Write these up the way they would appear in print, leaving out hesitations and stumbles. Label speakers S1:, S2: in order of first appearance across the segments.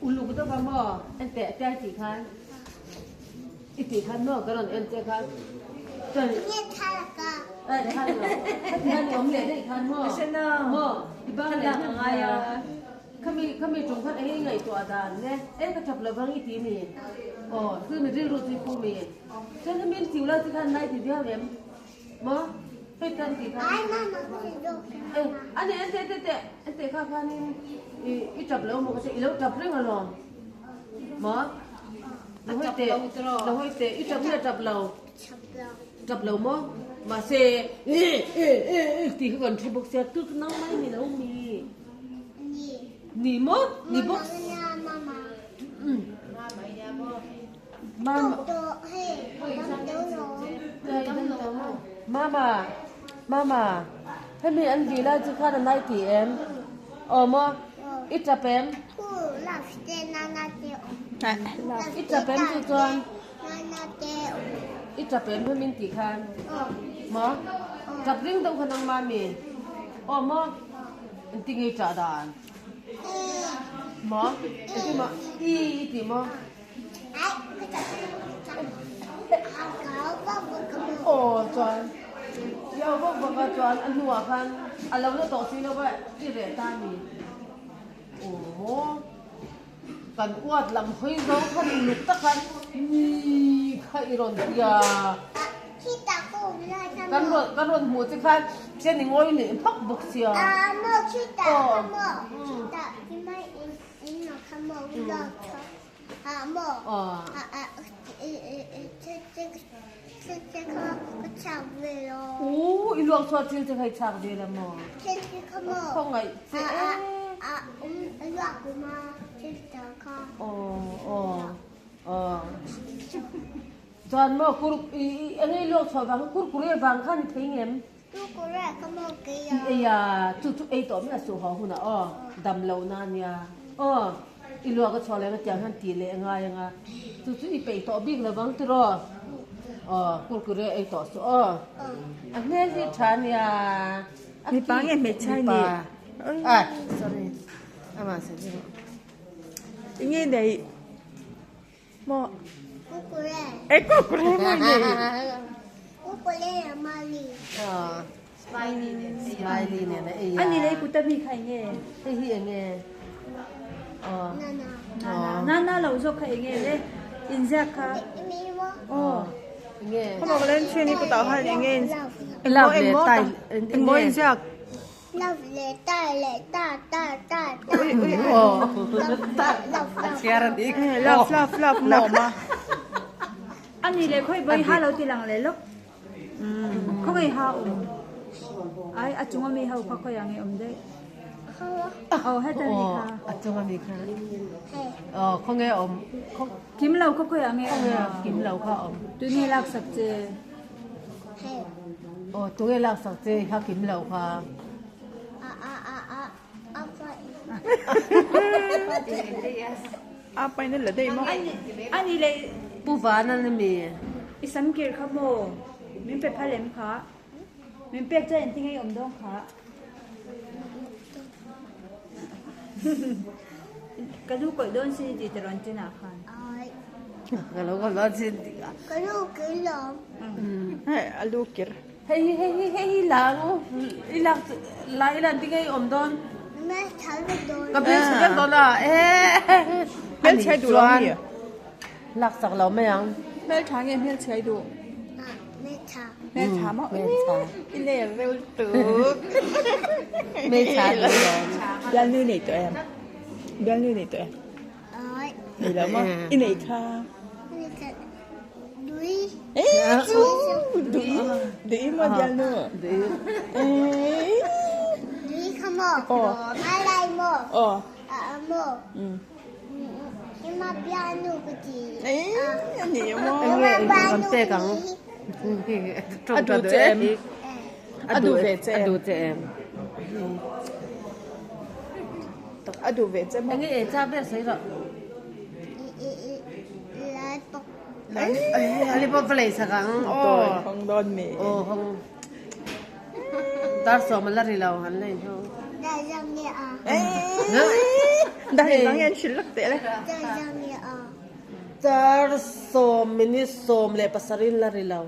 S1: Uluk deuh a maw en teh tia i tih khan i tih khan maw ka rawn en che khan chuan eh thla lo khati khan i awm leh daih khan maw maw i bang leh hnem ngai a khami khami tum khan eng i ngaihtuah dan nge e ka tap lo vang i ti mi aw chu mi rilru chu i pu mi chuan hemi in chiu lo chi khan nai ti viau em. Maw? Hei kan tih khan.
S2: Ai mama ka ti dawk
S1: Eh, ani en teh teh teh, en teh kha khanin i i tap lo maw ka ti, i lo tap reng alawm. Maw? Lo hawi teh, lo hawi teh, i tap nge tap lo? Tap lo maw? Mahse, e e e e tih kha kan hre bawk sia, tu chu nang mai ni lo mi?
S2: Ni.
S1: Ni maw? Ni bawk.
S2: Mama.
S1: Mama. Mama. Mama. Hemi an vi lai chu khan a nai ti em? Aw maw? I tap em? I tap em chu chuan? I tap em hemi an tih khan? Maw? Tap ring deuh kha nangmah ami? Aw maw? Engtin nge i tah dan? Maw? Engtin maw? I i tih maw? Aw chuan i au vak vak a chuan a hnuah khan a lo la tawh si lo va i reh ta a ni. Aw maw kan uat lam hawi zawng khan uluk tak khan ni kha i rawn ti a. Kan rawn kan rawn hmuh che khan chen i ngawi leh hmak bawk sia. Aw. U i luak chhuah thil che kha i chak vel a maw? Khawngaih che e. Aw aw aw Chuan maw kur i eng i luak chhuah vang kurkure vang khan i thei ngem? I ei a, chu chu ei tawh miah suh haw hunah aw, dam loh na ania aw, i luak a chhuah leh anga tiang hian tih leh a ngai anga, chu chu i peih tawh bik lo vang tiraw aw, kurkure ei tawh suh aw, a hmel hi tha ania, a
S3: Mipa nge hmeichhia i nih?
S1: Mipa, ah sorry, amah sawi chu.
S3: Enge nei? Maw?
S2: Kukure.
S3: E kukure maw i nei?
S2: Kukure a mali.
S1: Aw. Smiley nen smiley nen a ei a.
S4: Ani lei kut a mi kha enge?
S1: Hei hi enge? Aw.
S2: Nana.
S4: Nana. Nana lo zawk kha enge le? Inziak kha.
S1: Aw. Enge?
S3: Khawma ka len thin i kutah khan enge
S1: Love leh tai
S3: engmaw inziak?
S2: Love leh tar leh tar tar tar tar.
S3: Ui ui ui.
S2: Love love.
S1: Chhiar a dik.
S3: Love love love maw awm a.
S4: Ani leh khawi bawi ha lo ti lang leh lawk. Khawngaih ha awm. Ai a chung ami ho kha khawi ang i awm daih. Aw heta mi kha.
S1: A chung ami kha. Aw khawnge awm.
S4: Kim lo kha khawi ang i awm.
S1: Kim lo kha awm.
S4: Tunge laksak che.
S1: Aw tunge laksak che kha kim lo kha.
S3: A paina la daih maw.
S4: Ani leh.
S1: Pu Vana na mi.
S4: I sam kir kha maw min pe phal em kha. Min pek chuan engtin nge i awm dawn kha. Ka lu kawih dawn sin i tih ta rawn chinah khan.
S1: Ka lo kawih dawn sin tih kha.
S2: Ka lu kir lawm.
S3: Hei a lu kir.
S1: Hei hi hei hi hei hi la ang u. I lak chu la ila engtin nge i awm dawn.
S2: Hmeltha vek dawn.
S1: Ka hmeltha vek dawn a eh.
S3: Hmelchhe duh lo mi.
S1: Lak sak lo mai ang.
S3: Hmeltha nge hmelchhe duh?
S2: Hmeltha.
S3: Hmeltha maw? Hmeltha. I ler reuh lutuk.
S1: Hmeltha duh lo.
S3: Bialnu nei tawh em? Bialnu nei tawh em? Nei lo maw? I nei kha.
S2: Dui.
S3: Eh chu dui. Dui maw bialnu?
S1: Dui.
S2: Dui kha maw?
S3: Aw.
S2: Malai maw?
S3: Aw.
S2: A maw? Ima bialnu ka ti.
S3: Eh ani maw?
S1: Enge kan pek ang.
S3: A duh che em? A duh ve che em?
S1: A duh che em?
S3: A duh ve che maw?
S1: Enge e chak ber sawi rawh.
S2: Lollipop.
S1: Lollipop va lei sak ang.
S3: Aw. Hawng dawn mi.
S1: Aw hawng. Dar sawm a la ri lo han lei hnu.
S2: Dar zawm nge a.
S3: Dar engvang nge an hrilh lawk teh le?
S1: Dar sawm minute 17 in la ri lo.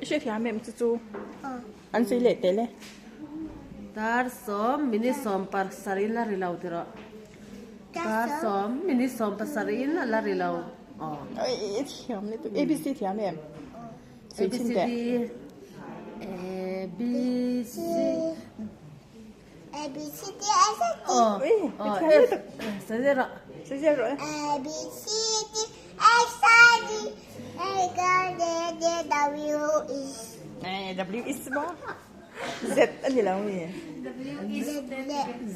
S3: I hrethiam em chu chu an sawi leh teh le?
S1: Dar sawm minute 17 in la ri lo tiraw. Dar sawm minute 17 in a la ri lo. Aw.
S3: I thiam lutuk. ABC thiam em?
S1: A B C D A B C
S2: A B C D S D
S1: Aw F sawi rawh
S3: sawi rawh
S2: A B C D S D A G D D W is
S3: W is maw Z a ni lo mi
S2: W is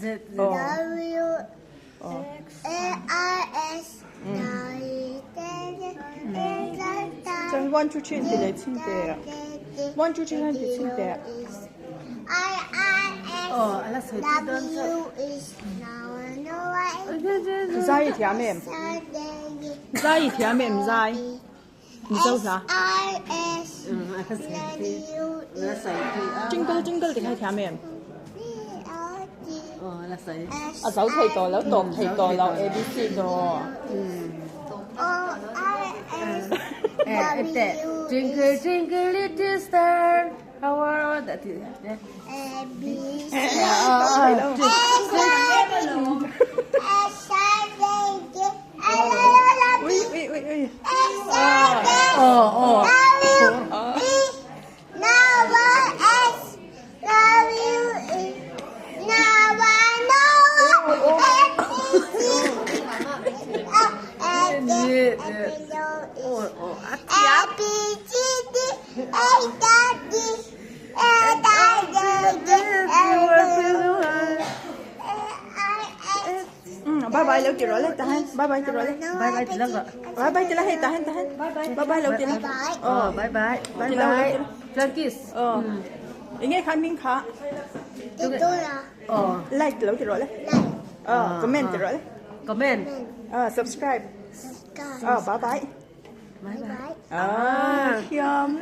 S2: Z W
S3: Chuan one two three an ti leh chhin teh a one two three an ti chhin teh a. Zai i thiam em? Zai i thiam em zai? Mizo hla. Jingle jingle ti kha i thiam em? A zo thei tawh lo, tawp thei tawh lo ABC tawh.
S1: Jingle jingle little star how are the
S3: Ui ui ui ui. Bye bye lo ti rawh le tahan bye bye ti rawh le
S1: bye bye ti la rawh
S3: bye bye ti la hei tahan tahan bye bye lo ti la
S1: oh bye bye bye bye chuan kiss
S3: oh enge khan hming kha
S1: oh
S3: like lo ti rawh le oh comment ti rawh le
S1: comment
S3: oh subscribe oh bye bye
S1: bye bye
S3: ah thiam.